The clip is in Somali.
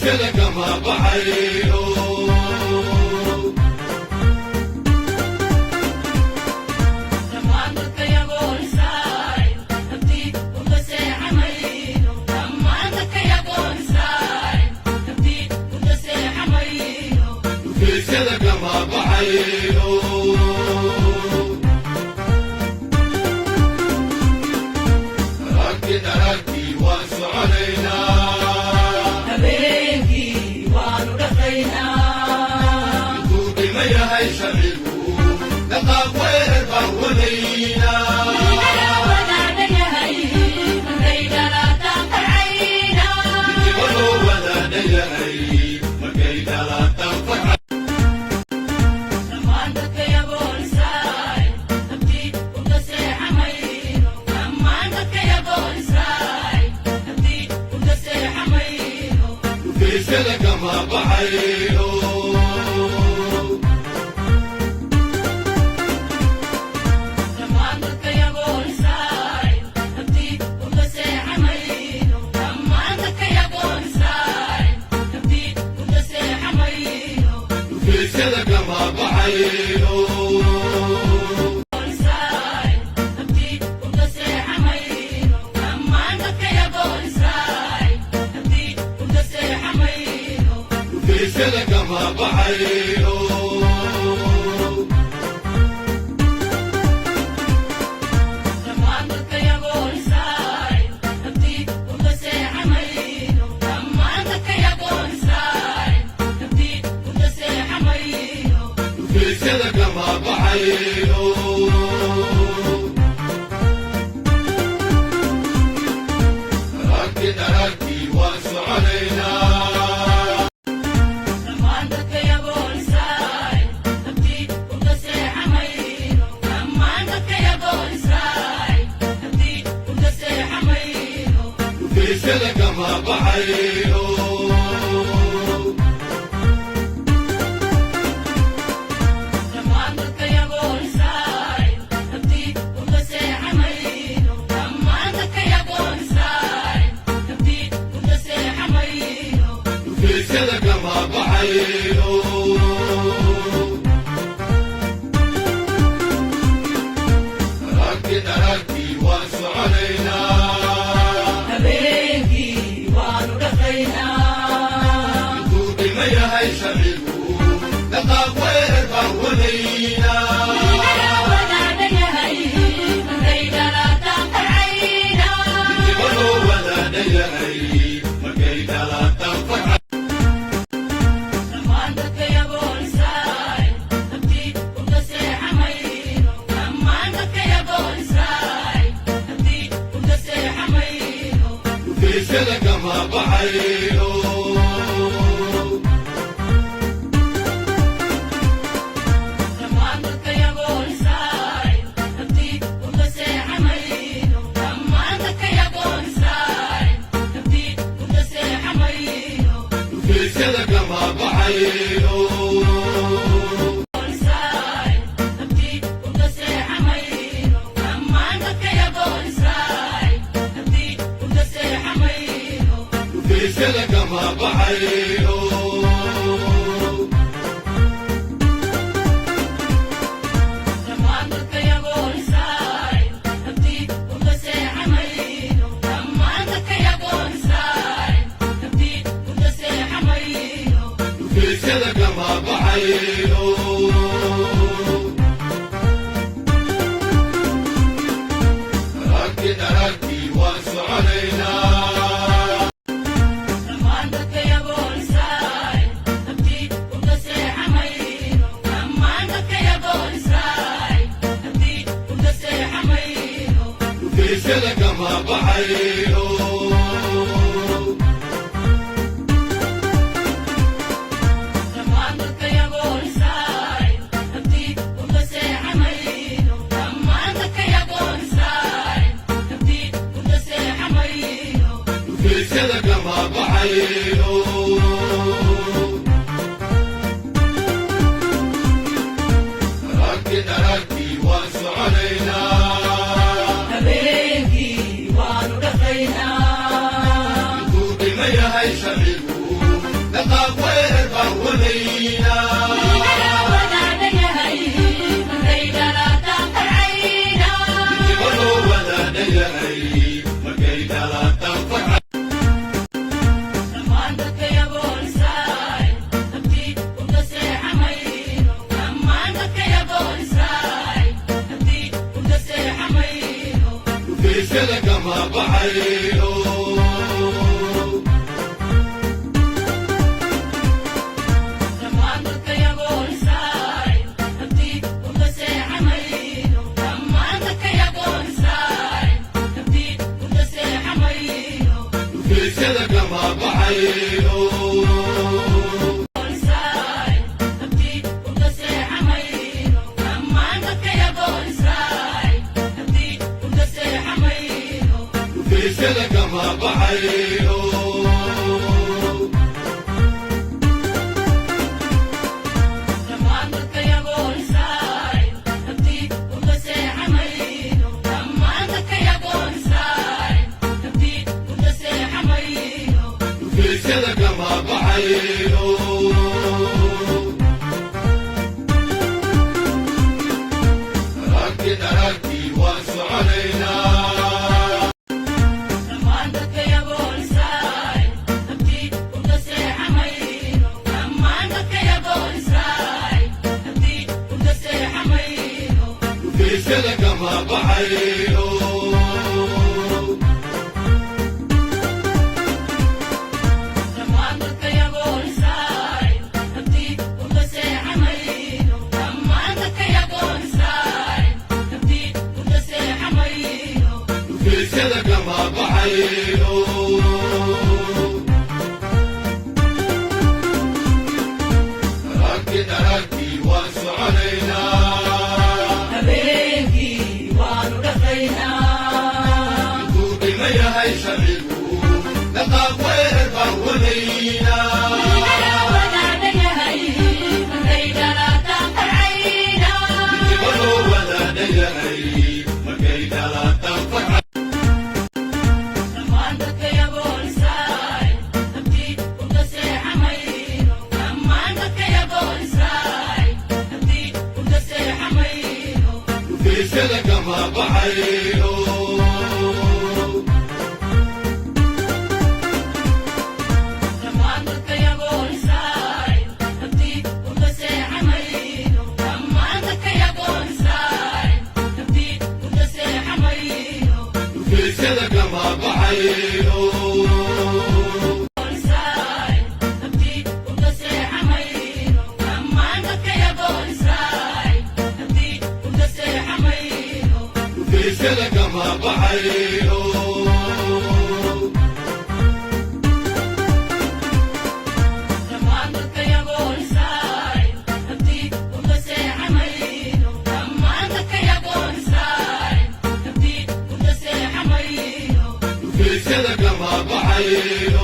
Dhufaysyada kama baxayno. Dhufaysyada kama baxayno. Aragti aragti waan soconaynaa. Habeenkii waanu dhaqaynaa. Intuu dhima yahay sharcigu, dhaqaaq weerar baan wadaynaa. Wadaadhayahay markay dhalataan farcaynaa. Midnimo loo wadaadhayahay markay dhalataan farxay. Dhammaan dadkayagoon israacin, nabtii hurda seexamayno. Dhammaan dadkayagoon israacin, nabtii hurda seexamayno. Dhufaysyada kama baxayno. Dhammaan dadkayagoon israacin, nabtii hurda seexamayno. Dhammaan dadkayagoon israacin, nabtii hurda seexamayno. Dhufaysyada kama baxayno. Israacin, nabtii hurda seexamayno. Dhammaan dadkayagoon israacin, nabtii hurda seexamayno. Dhufaysyada kama baxayno. Dhammaan dadkayagoon israacin, nabtii hurda seexamayno. Dhammaan dadkayagoon israacin, nabtii hurda seexamayno. Dhufaysyada kama baxayno. Aragti aragti waan soconaynaa. Dhammaan dadkayagoon israacin, nabtii hurda seexamayno. Dhammaan dadkayagoon israacin, nabtii hurda seexamayno. Dhufaysyada kama baxayno. Dhammaan dadkayagoon israacin, nabtii hurda seexamayno. Dhammaan dadkayagoon israacin, nabtii hurda seexamayno. Dhufaysyada kama baxayno. Aragti aragti waan soconaynaa. Habeenkii waanu dhaqaynaa. Intuu dhima yahay sharcigu, dhaqaaq weerar baan wadaynaa. Wadaadhayahay markay dhalataan farcaynaa. Midnimo loo wadaadhayahay markay dhalataan farxay. Dhammaan dadkayagoon israacin, nabtii hurda seexamayno. Dhammaan dadkayagoon israacin, nabtii hurda seexamayno. Dhufaysyada kama baxayno. Dhammaan dadkayagoon israacin, nabtii hurda seexamayno. Dhammaan dadkayagoon israacin, nabtii hurda seexamayno. Dhufaysyada kama baxayno. Israacin, nabtii hurda seexamayno. Dhammaan dadkayagoon israacin, nabtii hurda seexamayno. Dhufaysyada kama baxayno. Dhammaan dadkayagoon israacin, nabtii hurda seexamayno. Dhammaan dadkayagoon israacin, nabtii hurda seexamayno. Dhufaysyada kama baxayno. Aragti aragti waan soconaynaa. Dhammaan dadkayagoon israacin, nabtii hurda seexamayno. Dhammaan dadkayagoon israacin, nabtii hurda seexamayno. Dhufaysyada kama baxayno. Dhammaan dadkayagoon israacin, nabtii hurda seexamayno. Dhammaan dadkayagoon israacin, nabtii hurda seexamayno. Dhufaysyada kama baxayno. Aragti aragti waan soconaynaa. Habeenkii waanu dhaqaynaa. baxayno. Dhammaan dadkayagoon israacin, nabdii hurda seexamayno. Dhammaan dadkayagoon israacin, nabdii hurda seexamayno. Dhufaysyada kama baxayno. Israacin, nabdii hurda seexamayno. Dhammaan dadkayagoon israacin, nabdii hurda seexamayno. Dhufaysyada kama baxayno. Dhammaan dadkayagoon israacin, nabdii hurda seexamayno. Dhammaan dadkayagoon israacin, nabdii hurda seexamayno. Dhufaysyada kama baxayno. Dharaarti dharaartii waan soconaynaa. Dhammaan dadkayagoon israacin, nabdii hurda seexamayno. Dhammaan dadkayagoon israacin, nabdii hurda seexamayno. Dhufaysyada kama baxayno. Dhammaan dadkayagoon israacin, nabdii hurda seexamayno. Dhammaan dadkayagoon israacin, nabdii hurda seexamayno. Dhufaysyada kama baxayno. Dharaarti dharaartii waan soconaynaa. Habeenkii waanu dhaqaynaa. Intuu dhima yahay sharcigu, dhaqaaq weerar baan wadaynaa. Inaga wadaadha yahay, markay dhalaataan farcaynaa. Midnimo wadaadha yahay, markay dhalaataan farxay. Dhammaan dadkayagoon israacin, nabdii hurda seexamayno. Dhammaan dadkayagoon israacin, nabdii hurda seexamayno. Dhufaysyada kama baxayno. Dhammaan dadkayagoon israacin, nabdii hurda seexamayno. Dhammaan dadkayagoon israacin, nabdii hurda seexamayno. Dhufaysyada kama baxayno. Israacin, nabdii hurda seexamayno. Dhammaan dadkayagoon israacin, nabdii hurda seexamayno. Dhufaysyada kama baxayno. Dhammaan dadkayagoon israacin, nabdii hurda seexamayno. Dhammaan dadkayagoon israacin, nabdii hurda seexamayno. Dhufaysyada kama baxayno.